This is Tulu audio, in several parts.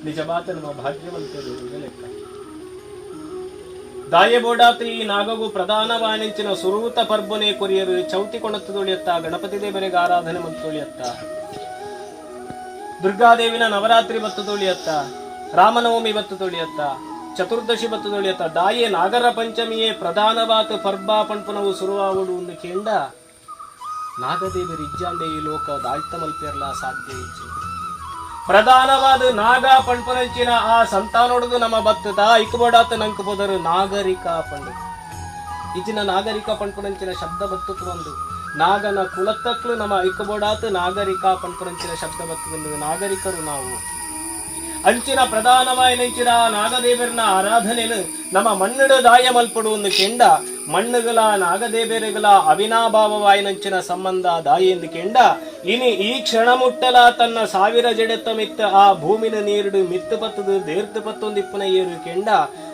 ನಿಜವಾದ ನಮ್ಮ ಭಾಗ್ಯವಂತರು ಲೆಕ್ಕ. ದಾಯೆ ಬೋಡಾತ್ ಈ ನಾಗಗು ಪ್ರಧಾನವಾನಿಂಚಿನ ಸುರೂತ ಪರ್ಬನೆ ಕೊರಿಯರು. ಚೌತಿ ಕೊಣತ್ತು ತೊಳಿಯತ್ತ, ಗಣಪತಿ ದೇವರಿಗೆ ಆರಾಧನೆ ಮತ್ತು ತೊಳಿಯತ್ತ, ದುರ್ಗಾದೇವಿನ ನವರಾತ್ರಿ ಬತ್ತು ತೊಳಿಯತ್ತ, ರಾಮನವಮಿ ಬತ್ತು ತೊಳಿಯತ್ತ, ಚತುರ್ದಶಿ ಬತ್ತು ತೊಳಿಯತ್ತ, ದಾಯೆ ನಾಗರ ಪಂಚಮಿಯೇ ಪ್ರಧಾನವಾದ ಪರ್ಬ ಪಣ್ಪುನವು ಸುರುವಾವುಡು ಒಂದು ಕೇಂಡ ನಾಗದೇವರು ಇಜ್ಜಾಂಡೆ ಈ ಲೋಕ ದಾಯ್ತ ಮಲ್ಪೆರ್ಲ ಸಾಧ್ಯ ಇಜ್ಜಿ. ಪ್ರಧಾನವಾದ ನಾಗ ಪಣ್ಪುನಂಚಿನ ಆ ಸಂತಾನೊಡದು ನಮ್ಮ ಬತ್ತದ ಇಕ್ಬೋಡಾತ ನಂಕ್ ಪೋದರು ನಾಗರಿಕ ಪಂಡು. ಇಜಿನ ನಾಗರಿಕ ಪಣ್ಪುನಂಚಿನ ಶಬ್ದ ಬತ್ತುತು ಒಂದು ನಾಗನ ಕುಲತ್ತಕ್ಲು ನಮ್ಮ ಐಕಬೋಡಾತ ನಾಗರಿಕ ಪಣ್ಪುನಂಚಿನ ಶಬ್ದ ಬತ್ತುದು. ನಾಗರಿಕರು ನಾವು. ಅಂಚಿನ ಪ್ರಧಾನವಾಯಿನಂಚಿನ ನಾಗದೇವರನ ಆರಾಧನೆನು ನಮ್ಮ ಮಣ್ಣುಡು ದಾಯ ಮಲ್ಪಡು ಒಂದು ಕೆಂಡ ಮಣ್ಣುಗಳ ನಾಗದೇವರುಗಳ ಅವಿನಾಭಾವವಾಯಿನಂಚಿನ ಸಂಬಂಧ ದಾಯಿ ಎಂದು ಕೆಂಡ ಇನಿ ಈ ಕ್ಷಣ ಮುಟ್ಟಲ ತನ್ನ ಸಾವಿರ ಜಡೆತ್ತ ಮಿತ್ತ ಆ ಭೂಮಿನ ನೀರುಡು ಮಿತ್ತು ಪತ್ತದು ದೇರ್ತು ಪತ್ತೊಂದು ಇಪ್ಪನ ಏರು ಕೆಂಡ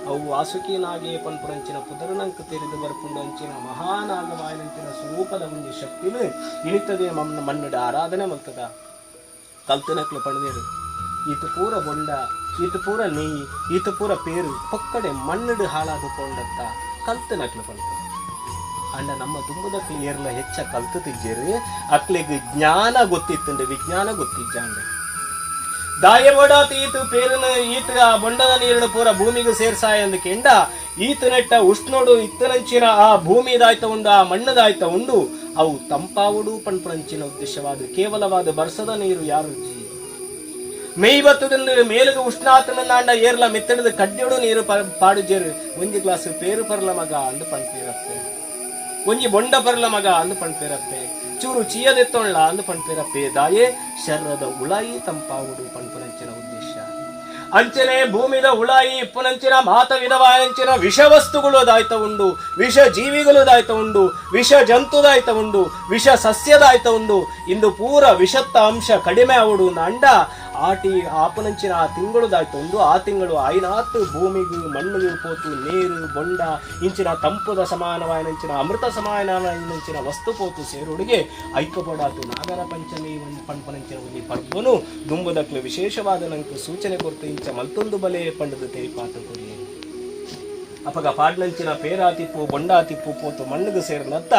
ಅವು ವಾಸುಕಿ ನಾಗೆ ಪನ್ಪುರಂಚಿನ ಪುದರುನಂಕ ತೆರೆದು ಬರ್ಪುಂಡು. ಅಂಚಿನ ಮಹಾನಾಗವಾಯಿನಂಚಿನ ಸ್ವರೂಪದ ಒಂಜಿ ಶಕ್ತಿನು ಇನಿತದೆ ಮಣ್ಣ ಮಣ್ಣುಡು ಆರಾಧನೆ ಮಲ್ತದ. ಕಲ್ತನಕ್ಲು ಪಣದೇರು, ಈತ ಪೂರ ಬೊಂಡ, ಈತ ಪೂರ ನೆಯ್ಯಿ, ಈತ ಪೂರ ಪೇರು ಪೊಕ್ಕಡೆ ಮಣ್ಣುಡು ಹಾಳಾದ ಪೋಂಡತ್ತ ಕಲ್ತನಕ್ಲು ಪಂಡ. ಅಂಡ ನಮ್ಮ ದುಂಬುದಕ್ಲು ಏರ್ಲ ಹೆಚ್ಚ ಕಲ್ತುತಿಜ್ಜೇರು. ಅಕ್ಲೆಗ್ ಜ್ಞಾನ ಗೊತ್ತಿತ್ತುಂಡು, ವಿಜ್ಞಾನ ಗೊತ್ತಿಜ್ಜಾಂಡ. ದಾಯ ಬೋಡಾತ ಈತ ಪೇರನ ಈತ ಆ ಬೊಂಡದ ನೀರನ್ನು ಪೂರ ಭೂಮಿಗೆ ಸೇರ್ಸಾಯ ಅಂದ ಕೆಂಡ ಈತ ನೆಟ್ಟ ಉಷ್ಣೋಡು ಇತ್ತನಂಚಿನ ಆ ಭೂಮಿದಾಯ್ತ ಉಂಡು, ಆ ಮಣ್ಣದಾಯ್ತ ಉಂಡು, ಅವು ತಂಪಾವುಡು ಪಣ್ಪುಣಂಚಿನ ಉದ್ದೇಶವಾದ ಕೇವಲವಾದ ಬರ್ಸದ ನೀರು ಯಾರು ಜಿ ಮೇಯ್ ಬತ್ತದಿಂದ ಮೇಲುಗ ಉಷ್ಣಾತನಾಂಡ ಏರ್ಲ ಮೆತ್ತಡದ ಕಡ್ಡಿಯೋಡು ನೀರು ಪಾಡುಜೇರು. ಒಂಜಿ ಗ್ಲಾಸ್ ಪೇರು ಪರ್ಲ ಮಗ ಅಂದು ಪಣ್ಪೇರಪ್ಪೆ, ಒಂಜಿ ಬೊಂಡ ಪರ್ಲ ಮಗ ಅಂದು ಪಣ್ಪೇರಪ್ಪೆ, ಚೂರು ಚೀಯದೆತ್ತೊಳ್ಳ ಅಂದು ಪಣ್ಪೇರಪ್ಪೆ. ದಾಯೆ ಶರ್ರದ ಉಳಾಯಿ ತಂಪಾವುಡು ಪಣ್ಪುನಂಚಿನ ಉದ್ದೇಶ. ಅಂಚನೆ ಭೂಮಿದ ಉಳಾಯಿ ಇಪ್ಪುನಂಚಿನ ಮಾತ ವಿಧವಾಯಂಚಿನ ವಿಷವಸ್ತುಗಳು ದಾಯ್ತ ಉಂಡು, ವಿಷ ಜೀವಿಗಳು ದಾಯ್ತ ಉಂಡು, ವಿಷ ಜಂತುದಾಯ್ತ ಉಂಡು, ವಿಷ ಸಸ್ಯದಾಯ್ತ ಉಂಡು. ಇಂದು ಪೂರ ವಿಷತ್ತ ಅಂಶ ಕಡಿಮೆ ಆವುಡು ಅಂಡ ಆಟಿ ಆಪನಂಚಿನ ಆ ತಿಂಗಳು ದಾಯ್ತ ಉಂಡು. ಆ ತಿಂಗಳು ಆಯ್ನಾತ್ ಭೂಮಿಗೂ ಮಣ್ಣಿಗೂ ಪೋತು ನೀರು ಬೊಂಡ ಇಂಚಿನ ತಂಪುದ ಸಮಾನವಾಯಿನಂಚಿನ ಅಮೃತ ಸಮಾನವಾಯಿನಂಚಿನ ವಸ್ತು ಪೋತು ಸೇರುಡಿಗೆ ಐಕ್ಯಪಡಾತು ನಾಗರ ಪಂಚಮಿ ಪಣ್ಪನಂಚಿನ ಒಂಜಿ ಪರ್ಬನು ದುಂಬುದಕ್ಲು ವಿಶೇಷವಾದ ನಂಗೆ ಸೂಚನೆ ಕೊರ್ತು ಇಂಚ ಮಲ್ತೊಂದು ಬಲೆ ಪಂಡದು ತೆರಿಪಾತು ಕೊರಿಯೆ. ಅಪಗ ಪಾಡ್ನಂಚಿನ ಪೇರಾತಿಪ್ಪು ಬೊಂಡಾತಿಪ್ಪು ಪೋತು ಮಣ್ಣಿಗೆ ಸೇರಿನತ್ತ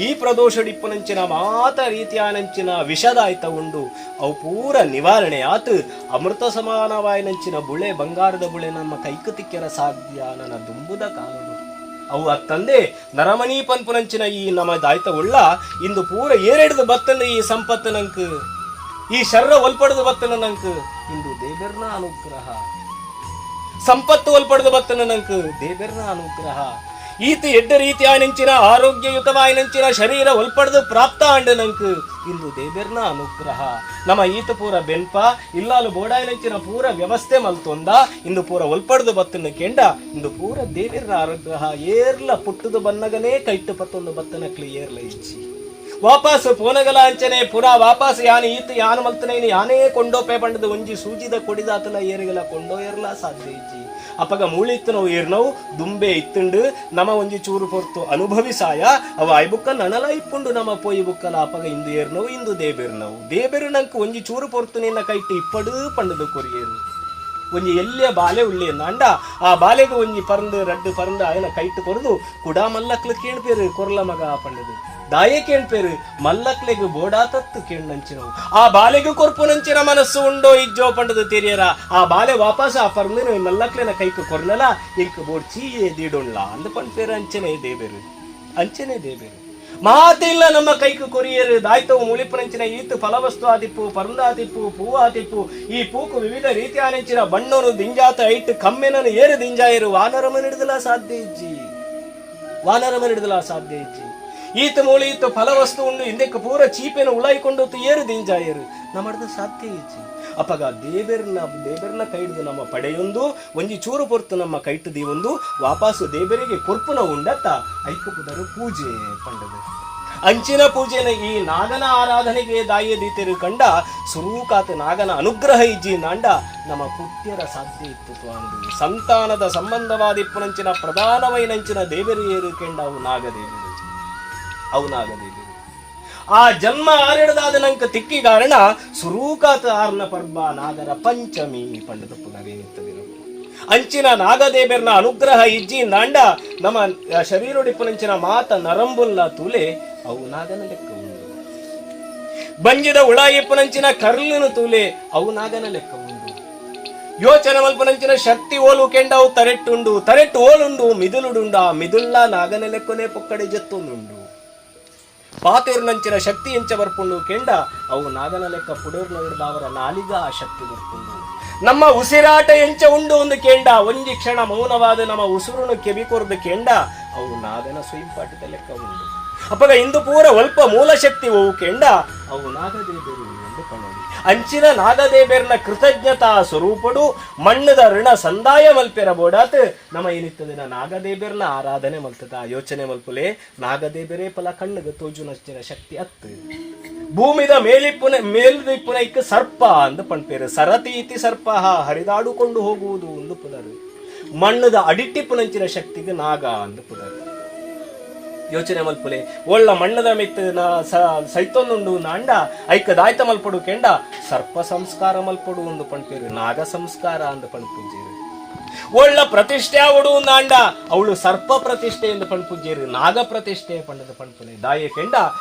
ಈ ಪ್ರದೋಷಡಿಪ್ಪುನಂಚಿನ ಮಾತ ರೀತಿಯಾನಂಚಿನ ವಿಷದಾಯ್ತ ಉಂಡು, ಅವು ಪೂರ ನಿವಾರಣೆ ಆತು ಅಮೃತ ಸಮಾನವಾಯಿನಂಚಿನ ಬುಳೆ, ಬಂಗಾರದ ಬುಳೆ ನಮ್ಮ ಕೈಕು ತಿಕ್ಕೆರ ಸಾಧ್ಯ ನನ್ನ ದುಂಬುದ ಕಾಲುಡು. ಅವು ಅತ್ತಂದೆ ನರಮಣಿ ಪನ್ಪುನಂಚಿನ ಈ ನಮ್ಮ ದಾಯ್ತ ಉಳ್ಳ ಇಂದು ಪೂರ ಏರೆಡ್ದು ಬತ್ತನ ಈ ಸಂಪತ್ತು ನಂಕ್, ಈ ಶರ್ರ ಒಲ್ಪಡದು ಬತ್ತನ ನಂಕ್ ಇಂದು ದೇವೆರ್ನ ಅನುಗ್ರಹ. ಸಂಪತ್ತು ಒಲ್ಪಡದು ಬತ್ತನ ನಂಕ್ ದೇವೆರ್ನ ಅನುಗ್ರಹ. ಈತ ಎಡ್ಡ ರೀತಿಯಾಯನಂಚಿನ ಆರೋಗ್ಯಯುತವಾಯನಂಚಿನ ಶರೀರ ಒಲ್ಪಡದು ಪ್ರಾಪ್ತ ಆಂಡ ನಂಕ್ ಇಂದು ದೇವೆರ್ನ ಅನುಗ್ರಹ. ನಮ್ಮ ಈತ ಪೂರ ಬೆನ್ಪ ಇಲ್ಲಾಲು ಬೋಡಾಯನಂಚಿನ ಪೂರ ವ್ಯವಸ್ಥೆ ಮಲ್ತೊಂದ ಇಂದು ಪೂರ ಒಲ್ಪಡದು ಬತ್ತನ ಕೆಂಡ ಇಂದು ಪೂರ ದೇವೆರ್ನ ಅನುಗ್ರಹ. ಏರ್ಲ ಪುಟ್ಟುದು ಬನ್ನಗನೇ ಕೈಟ್ಟು ಪತ್ತೊಂದು ಬತ್ತನಕ್ಲಿ ಏರ್ಲ ಇಚ್ಚಿ. ವಾಪಸ್ ಪೋನಗಲ ಅಂಚನೆ ಪುರ ವಾಪಸ್ ಯಾನ್ ಈತ ಯಾನ್ ಮಲ್ತನೇನು ಯಾನೇ ಕೊಂಡೋಪೆ ಪಂಡದು ಒಂಜಿ ಸೂಜಿದ ಕೊಡಿದಾತಲ ಏರಿಗಲ ಕೊಂಡೋಯರ್ಲ ಸಾಧ್ಯ ಇಜ್ಜಿ. ಅಪಗ ಮೂಳಿತ್ತು ನಾವು ಏರ್ನವು ದುಂಬೆ ಇತ್ತುಂಡು ನಮ ಒಂಜಿ ಚೂರು ಪೊರ್ತು ಅನುಭವಿಸಾಯ ಅವ ಐಬುಕ್ಕ ನನಲ ಇಪ್ಪುಂಡು ನಮ ಪೋಯಿ ಬುಕ್ಕಲ. ಅಪಗ ಇಂದು ಏರ್ನವು ಇಂದು ದೇಬೆರ್ನವು. ದೇಬೆರು ನಂಕ್ ಒಂಜಿ ಚೂರು ಪೊರ್ತು ನಿನ್ನ ಕೈಟ್ಟು ಇಪ್ಪಡು ಪಂಡದು ಕೊರಿಯೇರು. ಒಂಜಿ ಎಲ್ಲಿಯ ಬಾಲೆ ಉಳ್ಳಿ ಅಂಡ ಆ ಬಾಲೆಗೆ ಒಂಜಿ ಪರಂದು ರಡ್ಡು ಪರಂದು ಆಯನ ಕೈಟ್ಟು ಕೊರದು ಕುಡಾ ಮಲ್ಲಕ್ಲು ಕೇಳ್ಪೇರು ಕೊರ್ಲ ಮಗ ಪಂಡದು. ದಾಯೆ ಕೇಳ್ಪೇರು? ಮಲ್ಲಕ್ಲೆಗ್ ಬೋಡಾತತ್ತು ಕೇಳ್ನಂಚಿನವು. ಆ ಬಾಲೆಗೆ ಕೊರ್ಪುನಂಚಿನ ಮನಸ್ಸು ಉಂಡೋ ಇಜ್ಜೋ ಪಂಡದು ತೆರಿಯರ. ಆ ಬಾಲೆ ವಾಪಸ್ ಆ ಪರಂದು ಮಲ್ಲಕ್ಲೆನ ಕೈಕ್ ಕೊರ್ನಲ ಇಂಕ್ ಬೋಡ್ಚಿ ದೀಡೊಣ್ಲ ಅಂದ್ ಪಂಡ್ಪೇರು. ಅಂಚನೆ ದೇಬೇರು, ಅಂಚನೆ ದೇಬೇರು ಮಾತಿಲ್ಲ ನಮ್ಮ ಕೈಕು ಕೊರಿಯರು. ದಾಯ್ತವು ಮುಳಿಪುನಂಚಿನ ಈತು ಫಲವಸ್ತು ಆದಿಪ್ಪು, ಪರಂದಾತಿಪ್ಪು, ಪೂ ಆತಿಪ್ಪು. ಈ ಪೂಕು ವಿವಿಧ ರೀತಿಯಾನಂಚಿನ ಬಣ್ಣನು ದಿಂಜಾತ ಐಟ್ ಕಮ್ಮೆನನು ಏರು ದಿಂಜಾಯರು. ವಾನರಮ ಹಿಡಿದಲ ಸಾಧ್ಯ ಇಜ್ಜಿ, ವಾನರಮ ಹಿಡಿದಲ ಸಾಧ್ಯ ಇಜ್ಜಿ. ಈತ ಮೂಳಿ ಈತ ಫಲವಸ್ತು ಉಂಡು ಇಂದಕ್ಕೆ ಪೂರ ಚೀಪೆನ ಉಳಾಯಿಕೊಂಡು ಏರು ದಿಂಜಾಯರು. ನಮ್ಮಡ್ದು ಸಾಧ್ಯ ಇಜ್ಜಿ. ಅಪಗ ದೇಬೆರ್ನ ದೇಬೆರ್ನ ಕೈಡ್ದು ನಮ್ಮ ಪಡೆಯೊಂದು ಒಂಜಿ ಚೂರು ಪೊರ್ತು ನಮ್ಮ ಕೈಟು ದೀವೊಂದು ವಾಪಾಸು ದೇಬೆರಿಗೆ ಕೊರ್ಪುನ ಉಂಡತ್ತ ಐಕ ಪುದರು ಪೂಜೆ ಪಂಡದು. ಅಂಚಿನ ಪೂಜೆನ ಈ ನಾಗನ ಆರಾಧನೆಗೆ ದಾಯ ದೀತೆರು ಕಂಡ ಸುರೂಕಾತ ನಾಗನ ಅನುಗ್ರಹ ಇಜ್ಜಿ ನಾಂಡ ನಮ್ಮ ಪುಟ್ಯರ ಸಾಧ್ಯ ಇತ್ತು ಅಂದು. ಸಂತಾನದ ಸಂಬಂಧವಾದಿಪ್ಪುನಂಚಿನ ಪ್ರಧಾನವೈನಂಚಿನ ದೇವರು ಏರು ಕೆಂಡ ಅವು ನಾಗದೇವರು, ಅವು ನಾಗದೇವರು. ಆ ಜನ್ಮ ಆರೆಡದಾದ ನಂಕ ತಿಕ್ಕಿ ಕಾರಣ ಸುರೂಕಾತ ಆರ್ನ ಪರ್ಬ ನಾಗರ ಪಂಚಮಿ ಪಂಡದ ಪುನರೇನಿತ್ತದಿನ ಅಂಚಿನ ನಾಗದೇಬೆರ್ನ ಅನುಗ್ರಹ ಇಜ್ಜಿ ನಾಂಡ ನಮ್ಮ ಶರೀರೊಡಿಪ್ಪುನಂಚಿನ ಮಾತ ನರಂಬುಲ್ಲ ತೂಲೆ ಅವು ನಾಗನ ಲೆಕ್ಕ ಉಂಡು. ಬಂಜಿದ ಉಳಾಯಿಪ್ಪುನಂಚಿನ ಕರ್ಲುನು ತೂಲೆ, ಅವು ನಾಗನ ಲೆಕ್ಕ ಉಂಡು. ಯೋಚನೆ ಮಲ್ಪುನಂಚಿನ ಶಕ್ತಿ ಓಲು ಕೆಂಡ, ಅವು ತರೆಟ್ಟುಂಡು. ತರೆಟ್ಟು ಓಲುಂಡು? ಮಿದುಲುಡುಂಡು. ಆ ಮಿದುಳ್ಳ ನಾಗನ ಲೆಕ್ಕನೆ ಪೊಕ್ಕಡೆ ಜತ್ತೊಂದುಂಡು. ಪಾತೆರ್ನಂಚಿನ ಶಕ್ತಿ ಎಂಚ ಬರ್ಪುಂಡು ಕೆಂಡ, ಅವು ನಾಗನ ಲೆಕ್ಕ ಪುಡೇರ್ನ ಹಿಡ್ದಾವರ ನಾಲಿಗ ಆ ಶಕ್ತಿ ಬರ್ಪುಂಡು. ನಮ್ಮ ಉಸಿರಾಟ ಎಂಚ ಉಂಡು ಒಂದು ಕೇಂಡ, ಒಂಜಿ ಕ್ಷಣ ಮೌನವಾದ ನಮ್ಮ ಉಸುರುನು ಕೆಬಿ ಕೊರ್ದು ಕೇಂಡ, ಅವು ನಾಗನ ಸುಯಿಂಪಾಟದ ಲೆಕ್ಕ ಉಂಡು. ಅಪ್ಪಗ ಇಂದು ಪೂರ ಒಲ್ಪ ಮೂಲ ಶಕ್ತಿ ಒವು ಕೆಂಡ, ಅವು ನಾಗದೇವರು ಎಂದು ಪಣೋಡಿ. ಅಂಚಿನ ನಾಗದೇಬೇರ್ನ ಕೃತಜ್ಞತಾ ಸ್ವರೂಪಡು ಮಣ್ಣದ ಋಣ ಸಂದಾಯ ಮಲ್ಪೆರ ಬೋಡಾತ್ ನಮ್ಮ ಏನಿತ್ತದಿನ ನಾಗದೇಬೇರ್ನ ಆರಾಧನೆ ಮಲ್ತದ. ಯೋಚನೆ ಮಲ್ಪುಲೆ, ನಾಗದೇಬರೇ ಪಲ ಕಣ್ಣಿಗೆ ತೋಜುನಷ್ಟಿನ ಶಕ್ತಿ ಅತ್ತು. ಭೂಮಿದ ಮೇಲಿಪ್ಪುನ ಮೇಲ್ದಿಪ್ಪುನ ಇಕ್ಕ ಸರ್ಪ ಅಂದು ಪಣ್ಪೇರು. ಸರತೀತಿ ಸರ್ಪ, ಹರಿದಾಡುಕೊಂಡು ಹೋಗುವುದು ಒಂದು ಪುನರು. ಮಣ್ಣದ ಅಡಿಟ್ಟಿಪ್ಪುನಂಚಿನ ಶಕ್ತಿಗೆ ನಾಗ ಅಂದು ಪುನರು. ಯೋಚನೆ ಮಲ್ಪುಲೆ, ಒಳ್ಳ ಮಣ್ಣದ ಮಿತ್ತ ಸೈತೊಂದುಂಡು ನಾಂಡ ಐಕ ದಾಯ್ತ ಮಲ್ಪಡು ಕೆಂಡ, ಸರ್ಪ ಸಂಸ್ಕಾರ ಮಲ್ಪಡು ಒಂದು ಪಣ್ಪೇರು, ನಾಗ ಸಂಸ್ಕಾರ ಅಂದು ಪಣ್ಪುಂಜೇರು. ಒಳ್ಳ ಪ್ರತಿಷ್ಠೆ ಅವಡು ನಾಂಡ, ಅವಳು ಸರ್ಪ ಪ್ರತಿಷ್ಠೆ ಎಂದು ಪಣ್ಪುಂಜೇರು, ನಾಗ ಪ್ರತಿಷ್ಠೆ ಪಂಡದ ಪಣ್ಪುನೆ. ದಾಯ ಕೆಂಡ,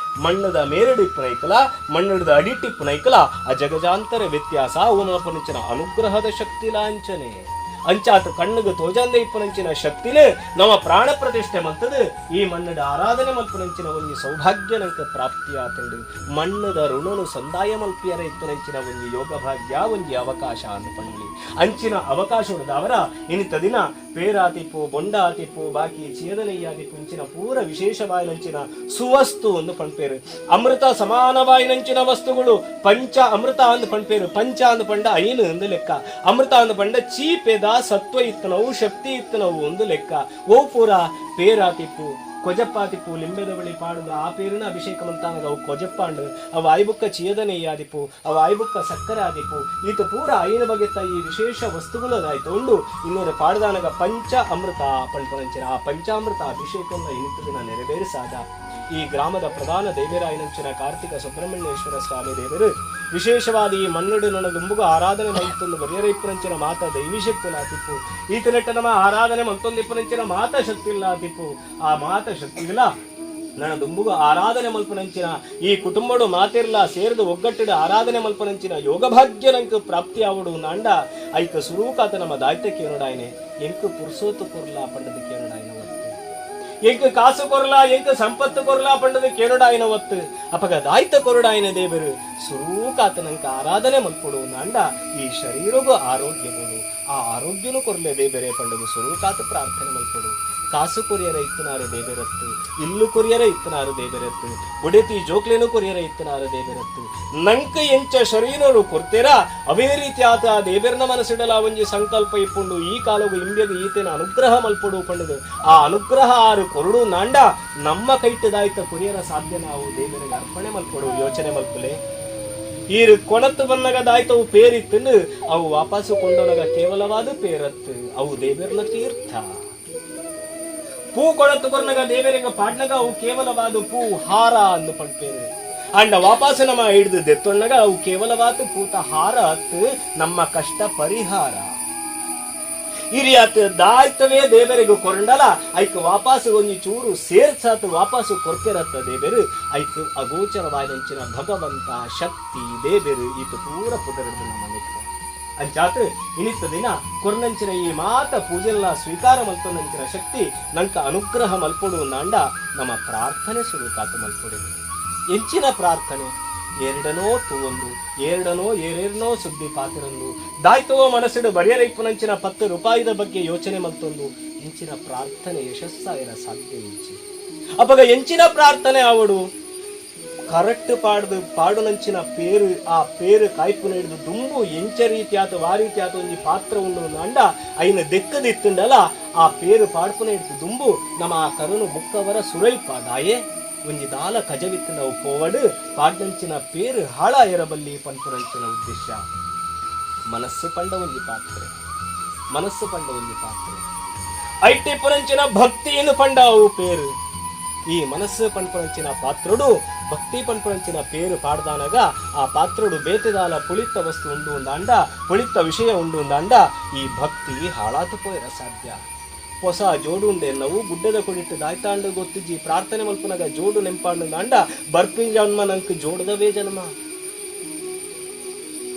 ಮಣ್ಣದ ಮೇರಡಿ ಪುನೈಕಲ, ಮಣ್ಣದ ಅಡಿಟಿ ಪುನೈಕಲ ಆ ಜಗಜಾಂತರ ವ್ಯತ್ಯಾಸ. ಅವು ಮಲ್ಪನಂಚಿನ ಅನುಗ್ರಹದ ಶಕ್ತಿ ಲಾಂಛನೆ. ಅಂಚಾತ ಕಣ್ಣಿಗೆ ತೋಜಂದೆ ಇಪ್ಪನಂಚಿನ ಶಕ್ತಿನೇ ನಮ್ಮ ಪ್ರಾಣ ಪ್ರತಿಷ್ಠೆ ಮಂತದು ಈ ಮಣ್ಣದ ಆರಾಧನೆ ಮಲ್ಪನಂಚಿನ ಒಂಜಿ ಸೌಭಾಗ್ಯ ನಂಕ ಪ್ರಾಪ್ತಿ ಆತಂಡು. ಮಣ್ಣದ ಋಣನು ಸಂದಾಯ ಮಲ್ಪಿಯರ ಇಪ್ಪನಂಚಿನ ಒಂಜಿ ಯೋಗ ಭಾಗ್ಯ, ಒಂಜಿ ಅವಕಾಶ ಅಂದು ಪಣ್ಣಲಿ. ಅಂಚಿನ ಅವಕಾಶ ಅವರ ಇನಿತ ದಿನ ಪೇರಾತಿಪ್ಪು, ಬೊಂಡ ಆತಿಪ್ಪು, ಬಾಕಿ ಚೇದನೆಯಾದಿಪ್ಪು, ಇಂಚಿನ ಪೂರ ವಿಶೇಷವಾಯಿನಂಚಿನ ಸುವಸ್ತು ಒಂದು ಪಣ್ಪೇರು. ಅಮೃತ ಸಮಾನವಾಯಿನಂಚಿನ ವಸ್ತುಗಳು ಪಂಚ ಅಮೃತ ಅಂದು ಪಣ್ಪೇರು. ಪಂಚ ಅಂದು ಪಂಡ ಐನು ಅಂದು ಲೆಕ್ಕ. ಅಮೃತ ಅಂದು ಪಂಡ ಚೀಪೆದ ಸತ್ವ ಇತ್ತನವು, ಶಕ್ತಿ ಇತ್ತನವು ಒಂದು ಲೆಕ್ಕ. ಓ ಪೂರ ಪೇರಾತಿಪ್ಪು, ಕೊಜಪ್ಪಾತಿಪ್ಪು, ಲಿಂಬೆದ ಬಳಿ ಪಾಡುದು ಆ ಪೇರಿನ ಅಭಿಷೇಕ ಮಂತಾನಗ ಅವು ಕೊಜಪ್ಪಾಂಡು. ಅವು ಆಯ್ಬುಕ್ಕ ಚೀಯದನೆಯ್ಯಾದಿಪ್ಪು, ಅವು ಆಯ್ಬುಕ್ಕ ಸಕ್ಕರೆ ಆದಿಪ್ಪು. ಈತ ಪೂರ ಐನ ಬಗೆತ್ತ ಈ ವಿಶೇಷ ವಸ್ತುಗಳು ಅದಾಯ್ತು ಉಂಡು. ಇನ್ನೊಂದು ಪಾಡುದಾನಗ ಪಂಚ ಅಮೃತ ಪಂಪನಂಚಿನ ಆ ಪಂಚಾಮೃತ ಅಭಿಷೇಕವನ್ನು ಇನ್ನಿತ ದಿನ ನೆರವೇರಿಸಾದ ಈ ಗ್ರಾಮದ ಪ್ರಧಾನ ದೇವರಾಯನಂಚಿನ ಕಾರ್ತಿಕ ಸುಬ್ರಹ್ಮಣ್ಯೇಶ್ವರ ಸ್ವಾಮಿ ದೇವರು, ವಿಶೇಷವಾದ ಈ ಮಣ್ಣುಡು ನನದುಂಬುಗು ಆರಾಧನೆ ಮಲ್ತೊಂದು ಬರಿಯರೈಪುರಂಚಿನ ಮಾತ ದೈವಿಶಕ್ತಿಲ ತಿಪ್ಪು, ಈತನೆಟ್ಟ ನಮ್ಮ ಆರಾಧನೆ ಮಲ್ತೊಂದಿಪ್ಪುರಂಚಿನ ಮಾತ ಶಕ್ತಿ ಇಲ್ಲ ತಿಪ್ಪು, ಆ ಮಾತ ಶಕ್ತಿಗಳ ನನ್ನ ದುಂಬುಗು ಆರಾಧನೆ ಮಲ್ಪನಂಚಿನ ಈ ಕುಟುಂಬಡು ಮಾತಿರ್ಲ ಸೇರಿದು ಒಗ್ಗಟ್ಟಿಡು ಆರಾಧನೆ ಮಲ್ಪನಂಚಿನ ಯೋಗಭಾಗ್ಯ ನಂಗೆ ಪ್ರಾಪ್ತಿ ಆವಡು ನಾಂಡ, ಐಕ ಸುರೂಕಾತ ನಮ್ಮ ದಾಯ್ತ ಕೇನುಡಾಯನೆ. ಎಂಕು ಪುರ್ಸೋತು ಕೊರ್ಲಾ ಪಂಡದ ಕೇನುಡಾಯನ ಒತ್ತು. ಎಂಕ್ ಕಾಸು ಕೊರ್ಲಾ, ಎಂಕ್ ಸಂಪತ್ತು ಕೊರ್ಲಾ ಪಂಡದ ಕೇನುಡಾಯನ ಒತ್ತು. ಅಪಗ ದಾಯ್ತ ಕೊರುಡಾಯನ ದೇವರು? ಸುರೂಕಾತ ನಂಕ ಆರಾಧನೆ ಮಲ್ಪಡು ನಾಂಡ ಈ ಶರೀರಗೂ ಆರೋಗ್ಯಗಳು, ಆ ಆರೋಗ್ಯನು ಕೊರ್ಲೆ ದೇಬೆರೆ ಪಂಡದು ಸುರೂಕಾತ ಪ್ರಾರ್ಥನೆ ಮಲ್ಪಡು. ಕಾಸು ಕೊರಿಯರ ಇತ್ತನಾರು ದೇಬೆರತ್ತು, ಇಲ್ಲು ಕೊರಿಯರ ಇತ್ತನಾರು ದೇಬೆರತ್ತು, ಬುಡೆತಿ ಜೋಕ್ಲೇನು ಕೊರಿಯರ ಇತ್ತನಾರು ದೇಬೆರತ್ತು. ನಂಕ ಎಂಚ ಶರೀರರು ಕೊರ್ತೇರಾ, ಅವೇ ರೀತಿ ಆತ ಆ ದೇಬೆರ್ನ ಮನಸ್ಸಿಡಲ ಒಂಜಿ ಸಂಕಲ್ಪ ಇಪ್ಪುಂಡು, ಈ ಕಾಲವು ಇಂಬೆಗು ಈತನ ಅನುಗ್ರಹ ಮಲ್ಪಡು ಪಂಡದು. ಆ ಅನುಗ್ರಹ ಆರು ಕೊರಡು ನಾಂಡ ನಮ್ಮ ಕೈಟದಾಯ್ತ ಕೊರಿಯರ ಸಾಧ್ಯ? ನಾವು ದೇವರಿಗೆ ಅರ್ಪಣೆ ಮಲ್ಪಡು. ಯೋಚನೆ ಮಲ್ಪುಲೆ, ಈರು ಕೊಣತ್ತು ಬನ್ನಗ ದಾಯ್ತವು ಪೇರಿತ್ತನು, ಅವು ವಾಪಸ್ಸು ಕೊಂಡೊನಗ ಕೇವಲವಾದ ಪೇರತ್ತು, ಅವು ದೇವರ್ನ ತೀರ್ಥ. ಪೂ ಕೊಣತ್ತು ಕೊರ್ನಗ ದೇವರಿಗೆ ಪಾಡ್ನಗ ಅವು ಕೇವಲವಾದ ಪೂ ಹಾರ ಅಂದು ಪಂಪೇರು. ಅಂಡ ವಾಪಸ್ ನಮ್ಮ ಹಿಡಿದು ದೆತ್ತೊಣ್ಣಗ ಅವು ಕೇವಲವಾದ ಪೂತ ಹಾರ ಅತ್ತು, ನಮ್ಮ ಕಷ್ಟ ಪರಿಹಾರ. ಇರಿಯಾತ್ ದಾಯ್ತವೇ ದೇವರಿಗೂ ಕೊರಂಡಲ ಐಕ್ ವಾಪಸ್ ಒಂಜಿ ಚೂರು ಸೇರ್ಸಾತ್ ವಾಪಸ್ಸು ಕೊರ್ಪೆರತ್ತ ದೇವೆರು. ಐಕ್ ಅಗೋಚರವಾದಂಚಿನ ಭಗವಂತ ಶಕ್ತಿ ದೇವೆರು ಈತ ಪೂರ ಪುದರದು ನಮ್ಮ ಮಿತ್ರ. ಅಂಚಾತ್ ಇನಿತ್ತ ದಿನ ಕೊರ್ನಂಚಿನ ಈ ಮಾತ ಪೂಜೆಲ್ಲ ಸ್ವೀಕಾರ ಮಲ್ತೊಂದಂಚಿನ ಶಕ್ತಿ ನಂಕ ಅನುಗ್ರಹ ಮಲ್ಪೊಡು ನಾಂಡ ನಮ್ಮ ಪ್ರಾರ್ಥನೆ ಸುರುಕಾತ ಮಲ್ಪೊಡು. ಎಂಚಿನ ಪ್ರಾರ್ಥನೆ? ಎರಡನೋ ತೂವೊಂದು, ಎರಡನೋ ಏರೇರ್ನೋ ಸುದ್ದಿ ಪಾತಿರಂದು, ದಾಯ್ತವೋ ಮನಸ್ಸಿಡು ಬರಿಯರೈಪುನಂಚಿನ 10 ರೂಪಾಯಿದ ಬಗ್ಗೆ ಯೋಚನೆ ಮಲ್ತೊಂದು ಎಂಚಿನ ಪ್ರಾರ್ಥನೆ ಯಶಸ್ಸಾಯರ ಸಾಧ್ಯ ಇಂಚಿ. ಅಪಗ ಎಂಚಿನ ಪ್ರಾರ್ಥನೆ ಅವಡು? ಕರೆಕ್ಟ್ ಪಾಡ್ದು ಪಾಡುನಂಚಿನ ಪೇರು, ಆ ಪೇರು ಕಾಯ್ಪು ಹಿಡಿದು ದುಂಬು ಎಂಚ ರೀತಿ ಆತ ವಾ ರೀತಿ ಆತ ಒಂಜಿ ಪಾತ್ರ ಉಂಡು ಅಂಡ ಐನ ದೆಕ್ಕದಿತ್ತುಂಡಲ ಆ ಪೇರು ಪಾಡ್ಪುನ ಹಿಡಿದು ದುಂಬು ನಮ್ಮ ಆ ಕರುನು ಬುಕ್ಕವರ ಸುರೈಪ. ದಾಯೆ? ಒಂಜಿ ದಾಲ ಕಜವಿತ್ತು ನಾವು ಪೋವಡು ಪಾಡ್ನಂಚಿನ ಪೇರು ಹಾಳ ಎರಬಲ್ಲಿ ಪನ್ಪುನಂಚಿನ ಉದ್ದೇಶ. ಮನಸ್ಸು ಪಂಡ ಒಂಜಿ ಪಾತ್ರೆ, ಮನಸ್ಸು ಪಂಡ ಒಂಜಿ ಪಾತ್ರೆ. ಐಟಿ ಪುರಂಚಿನ ಭಕ್ತಿಯನ್ನು ಪಂಡ ಅವು ಪೇರು. ಈ ಮನಸ್ಸು ಪನ್ಪುನಂಚಿನ ಪಾತ್ರುಡು ಭಕ್ತಿ ಪನ್ಪುನಂಚಿನ ಪೇರು ಪಾಡ್ದಾನಗ ಆ ಪಾತ್ರಡು ಬೇತೆದಾಲ ಪುಳಿತ ವಸ್ತು ಉಂಡು ಅಂದಾಂಡ, ಪುಳಿತ ವಿಷಯ ಉಂಡು ಅಂದಾಂಡ ಈ ಭಕ್ತಿ ಹಾಳಾತು ಪೋಯರ ಸಾಧ್ಯ. ಹೊಸ ಜೋಡು ನಾವು ಗುಡ್ಡದ ಕೊಡಿಟ್ಟು ದಾಯ್ತಾಂಡು ಗೊತ್ತಿಜ್ಜಿ ಪ್ರಾರ್ಥನೆ ಮಲ್ಪುನಗ ಜೋಡು ನೆಂಪಾಂಡು ಅಂದಾಂಡ ಬರ್ಪಿ ಜನ್ಮ ನಂಕ್ ಜೋಡದವೇ ಜನ್ಮ,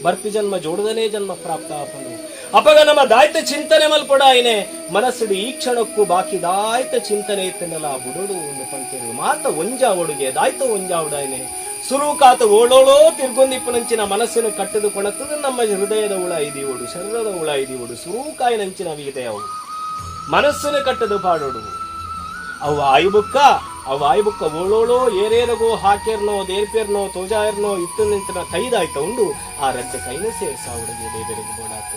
ಬರ್ಪಿ ಜನ್ಮ ಜೋಡದನೇ ಜನ್ಮ ಪ್ರಾಪ್ತ ಆಪುಂಡು. ಅಪಗ ನಮ್ಮ ದಾಯ್ತ ಚಿಂತನೆ ಮಲ್ಪೊಡಾಯಿನೆ ಮನಸ್ಸುಡು ಈ ಕ್ಷಣಕ್ಕೂ ಬಾಕಿ ದಾಯ್ತ ಚಿಂತನೆ ಇತ್ತನಲ್ಲ ಬುಡೋಡು ಒಂದು ಪಂತೇರು ಮಾತ ಒಂಜಾವಡುಗೆ ದಾಯ್ತ ಒಂಜಾವುಡಾಯಿನೆ ಸುರುಕಾತ ಓಳೋಳೋ ತಿರ್ಗೊಂದಿಪ್ಪುನಂಚಿನ ಮನಸ್ಸನ್ನು ಕಟ್ಟದು ಕೊಣತದ ನಮ್ಮ ಹೃದಯದ ಉಳ ಇದೀವಡು, ಶರೀರದ ಉಳ ಇದೀವಡು, ಸುರುಕಾಯಿನಂಚಿನ ಅವು ಮನಸ್ಸನ್ನು ಕಟ್ಟದು ಪಾಡೋಡು. ಅವು ಆಯ್ಬುಕ್ಕ ಅವು ಆಯ್ಬುಕ್ಕ ಓಳೋಳೋ ಏರೇರಗೋ ಹಾಕೇರ್ನೋ ದೇರ್ಪೇರ್ನೋ ತೋಜಾಯರ್ನೋ ಇತ್ತು ನಿಂತಿನ ಕೈದಾಯ್ತ ಉಂಡು ಆ ರಡ್ಡ ಕೈನ ಸೇರ್ಸ ಹುಡುಗಿ ದೇವರಿಗೆ ಬೋಡಾತು.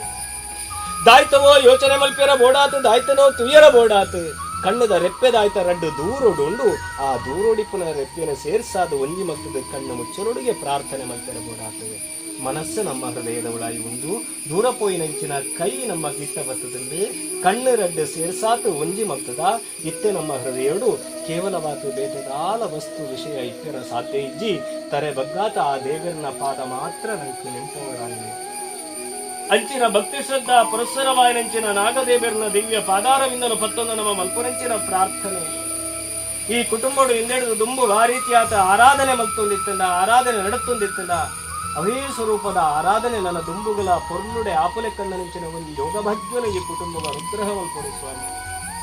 ದಾಯ್ತವೋ ಯೋಚನೆ ಮಲ್ಪೇರ ಬೋಡಾತು, ದಾಯ್ತನೋ ತುಯರ ಬೋಡಾತು, ಕಣ್ಣದ ರೆಪ್ಪೆದಾಯ್ತ ರಡ್ಡು ದೂರೋಡು ಉಂಡು ಆ ದೂರೋಡಿಪುನ ರೆಪ್ಪೆನ ಸೇರ್ಸಾದ ಒಂಜಿ ಮತ್ತದ ಕಣ್ಣು ಮುಚ್ಚಲೊಡುಗೆ ಪ್ರಾರ್ಥನೆ ಮಲ್ಪೆರ ಬೋಡಾತು. ಮನಸ್ಸು ನಮ್ಮ ಹೃದಯದ ಉಳಾಯಿ ಉಂಡು ದೂರ ಪೋಯಿನಂಚಿನ ಕೈ ನಮ್ಮ ಗಿಟ್ಟ ಬತ್ತದಂಡು ಕಣ್ಣು ರಡ್ಡು ಸೇರ್ಸಾತು ಒಂಜಿ ಮತ್ತದ ಇತ್ತೆ ನಮ್ಮ ಹೃದಯೋಡು ಕೇವಲವಾತು ಬೇತದಾಲ ವಸ್ತು ವಿಷಯ ಇಪ್ಪೆರ ಸಾಧ್ಯ ಇಜ್ಜಿ ತರೆ ಬಗ್ಗಾತ ಆ ದೇವರನ ಪಾದ ಮಾತ್ರ ನಂಕು ನೆಂಪವರಾಗಿದೆ. ಅಂಚಿನ ಭಕ್ತಿ ಶ್ರದ್ಧಾ ಪುರಸ್ಸರವಾಯನಂಚಿನ ನಾಗದೇವರನ ದಿವ್ಯ ಪಾದಾರವಿಂದನು ಪತ್ತೊಂದು ನಮ್ಮ ಮಲ್ಪುನಂಚಿನ ಪ್ರಾರ್ಥನೆ. ಈ ಕುಟುಂಬಡು ಹಿಂದೆಡೆದು ದುಂಬು ಆ ರೀತಿಯಾದ ಆರಾಧನೆ ಮಲ್ತೊಂದಿತ್ತಂಡ, ಆರಾಧನೆ ನಡತ್ತೊಂದಿತ್ತಂಡ ಅವೇ ಸ್ವರೂಪದ ಆರಾಧನೆ ನನ್ನ ದುಂಬುಗಳ ಪೊರ್ಲುಡೆ ಆಪುಲೆ ಕಣ್ಣನಿಂಚಿನ ಒಂದು ಯೋಗ ಭಾಗ್ಯನ ಈ ಕುಟುಂಬದ ಅನುಗ್ರಹ ಮಲ್ಪಡು ಸ್ವಾಮಿ.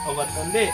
ಅವ ತಂದೆ